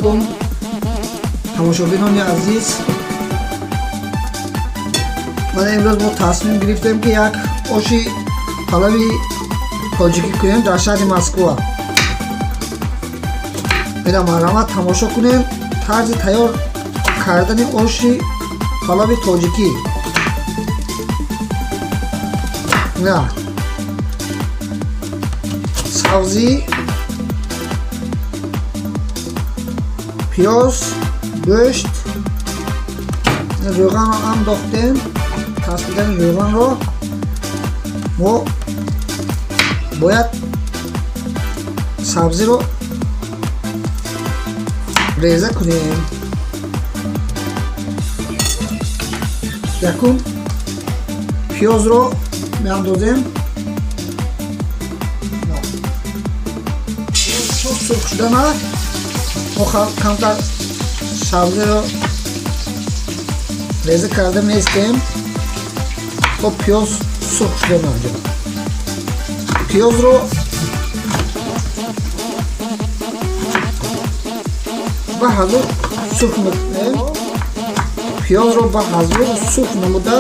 Алайкум, тамошобинони азиз. Мана имрӯз мо тасмим гирифтем, ки як оши палави тоҷикӣ кунем дар шаҳри Москва. Ина, марҳамат, тамошо кунем тарзи тайёр кардани оши палави тоҷикӣ. Ина, сабзӣ, пиёз, гӯшт, рӯғанро андохтем. Таспидани рӯғанро мо бояд сабзиро реза кунем. Якум пиёзро меандозем. Сурх шудана мо камтар сабзиро реза карда меистем, то пиёз сурх шуда. Наҷо пиёзро ба ҳазур сурх мекунем. Пиёзро ба ҳазур сурх намуда,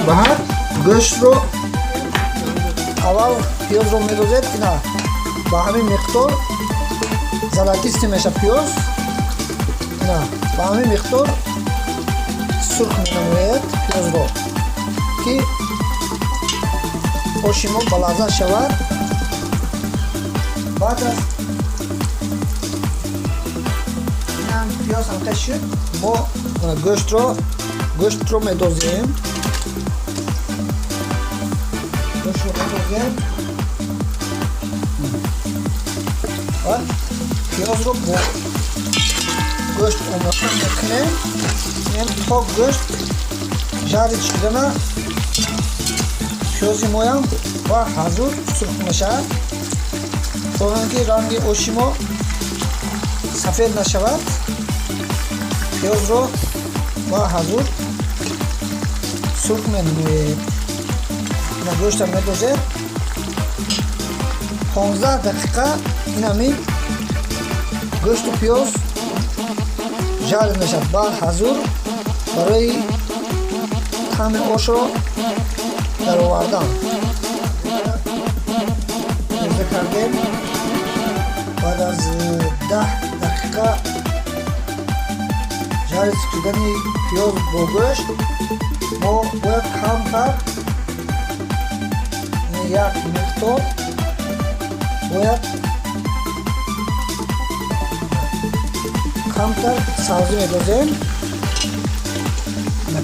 баъд гӯштро. Аввал пиёзро медозед. Ина, ба ҳамин миқдор золотистый меша пиёз. Ина, ба ҳамин миқдор сурх менамояд пиёзро, ки оши мо балаззат шавад. Баъд аз инам пиёз ҳамқа шуд, мо гӯштро медозем. Гӯштро медозем ва пиёзро бо гӯшт омехта мекунем то гӯшт жарить шудана. Пиёзи моям ва ҳазур сурх мешавад, то он ки ранги оши мо сафед нашавад. Пиёзро ва ҳазур сурх менамоем. Ина, гӯшта медозед. 15 дақиқа инамин гӯшту пиёз жарить мешавад. Баъд ҳазур барои таъми ошро даровардан реза кардем. Баъд аз 10 дақиқа жарить шудани пиёз бо гӯшт мо бояд камтар, як миқдор, бояд камтар сабзӣ медозем.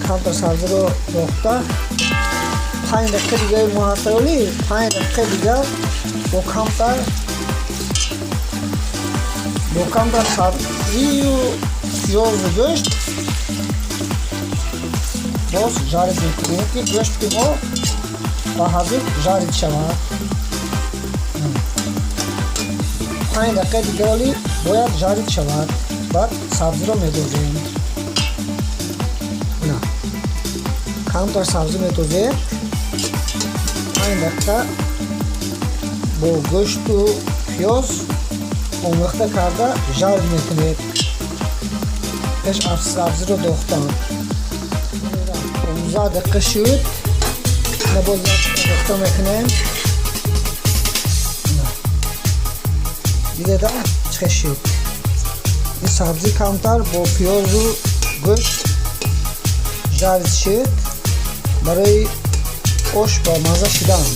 Камтар сабзиро дохта, 5 дақиқа дигари мо ҳастаёли, 5 дақиқа дигар бо камтар сабзию пиёзу гӯшт боз жарить мекунем, ки гӯшти мо ба ҳазур жарить шавад. 5 дақиқаи дигароли бояд жарить шавад, баъд сабзиро медозем. Камтар сабзӣ медозем, 5 дақиқа бо гӯшту пиёз омехта карда жарить мекунед пеш аз сабзиро дохтан. 15 дақиқа шуд, боз омехта мекунем. Дидеда, чӣ шуд? Ин сабзӣ камтар бо пиёзу гӯшт жарить шуд барои ош ба мазза шудан.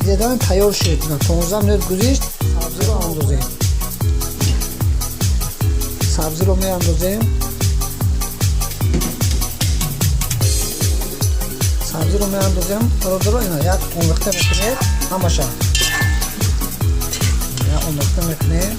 Дидедан, тайёр шуд. 15 минут гузишт. Сабзиро андозем, сабзиро меандозем, сабзиро меандозем, бародаро. Ина, як омехта мекунед ҳамаша, як омехта мекунем.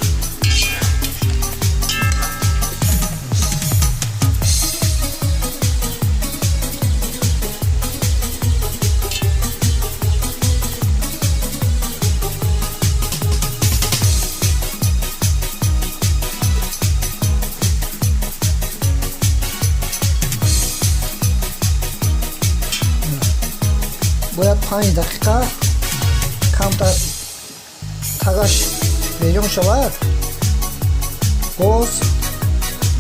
Бояд 5 дақиқа камтар тагаш берён шавад, боз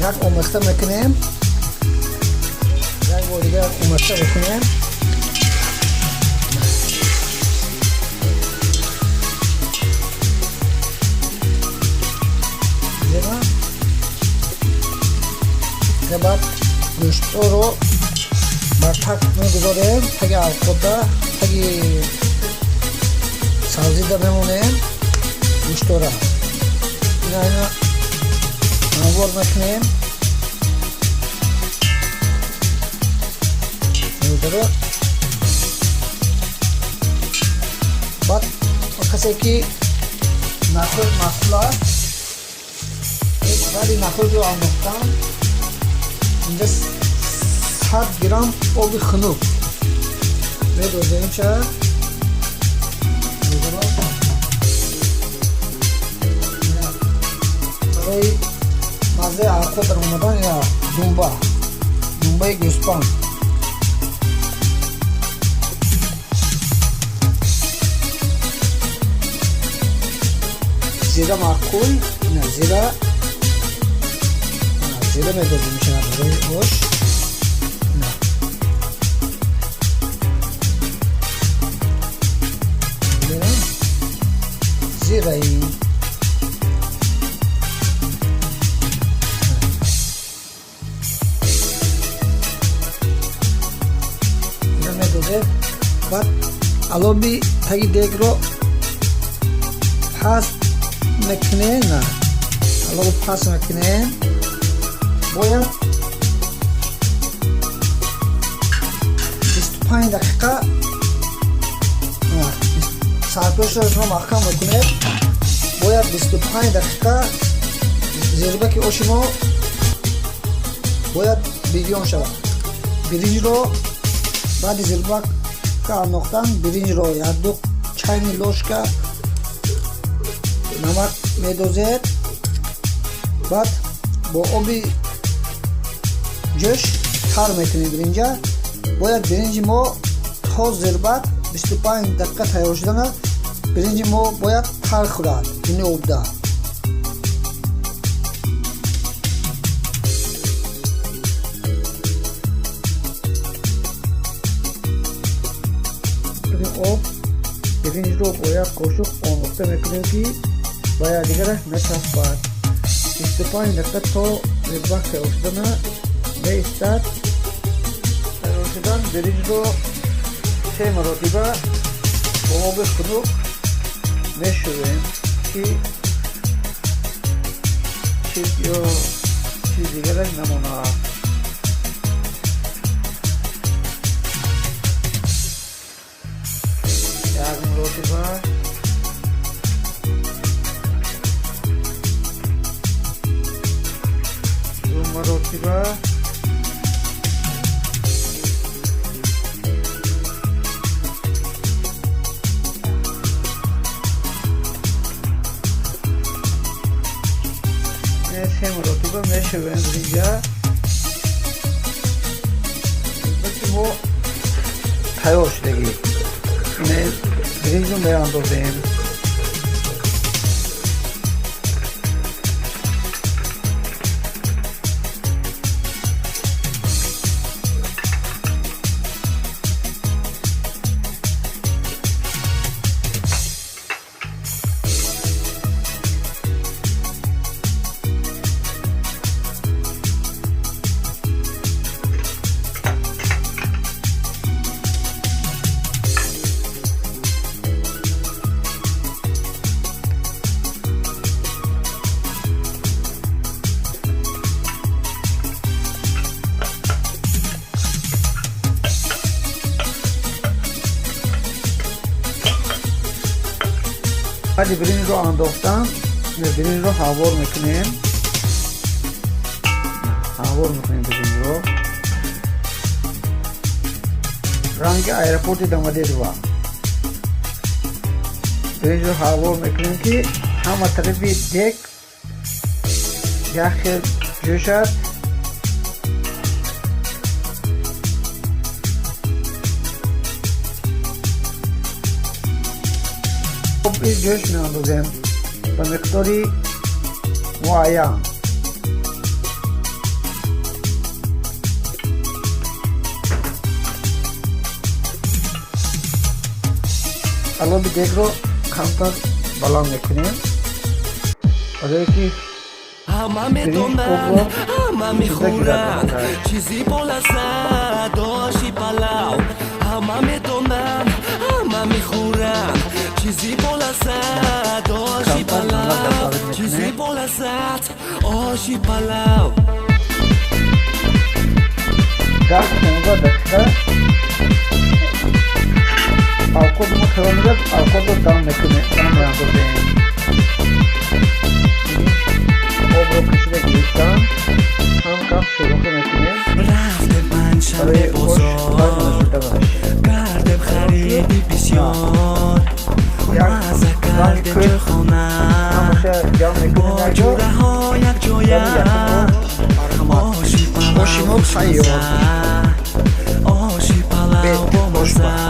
як омехта мекунем, як бор дигар омехта мекунем. Баъд гӯштҳоро бар таг мегузорем, таги авқота, таги сабзида мемонем гӯштора. Ина ҳамвор мекунем. Баъд касе ки нахӯд маъқул аст, баъди нахӯдро андохтан инҷа 100 грамм оби хунук медозем. Ча барои маззаи авқот дар омадан ина думба, думбаи гӯспанд. Зира маъқул, ина зира медозем барои ош. Зираи медозем. Баъд алоби таги дегро паст мекунем, алобо паст мекунем. Бояд 25 дақиқа сарпӯшро шумо маҳкам мекунед. Бояд 25 дақиқа зирбаки оши мо бояд бирён шавад. Биринҷро баъди зирбака андохтан биринҷро 1-2 чайни ложка намак медозед. Баъд бо оби ҷӯш тар мекунем биринҷа. Бояд биринҷи мо то зирбак 25 дақиқа тайёр шудана биринҷи мо бояд тар хӯрад ини обда. Об биринҷро бо як қошуқ омехта мекунем, ки ба якдигараш начаспад. 25 дақиқа то зирбак тайёр шудана меистад. Тайёр шудан биринҷро 3 маротиба бо оби хунук мешӯем, ки чиз ё чиз дигараш намонад. Як маротиба, ду маротиба, се маротиба мешӯем биринҷа. Зирбаки мо тайёр шудагӣ. Биринҷро меандозем. Баъди биринҷро андохтан биринҷро ҳамвор мекунем. Ҳамвор мекунем биринҷро. Ранги аэропорти Домодедово. Биринҷро ҳамвор мекунем, ки ҳама тарафи дег як хел ҷӯшад. Оби ҷӯш меандозем. Ба миқдори муайян. Алоби дегро камтар баланд мекунем, барое ки ҳама медонанд, ҳама мехӯранд, чизи болаззат оши палав. Ҳама медонанд, ҳама мехӯранд, чизи болаззат оши палав, чизи болаззат оши палав. 10-15 дақиқа авқоти мо хело мегирад. Авқотро дам мекунем, дам меандозем. Обро кашида гирифтан, кам кам шӯрбохӯ мекунем. Рафтем панҷшанбе бозор, кардем хариди бисёр, маза кардем чойхона бо ҷӯраҳо якҷоя. Оши палав Оши мо хушмаза, тайёр. Оши палав бомаза.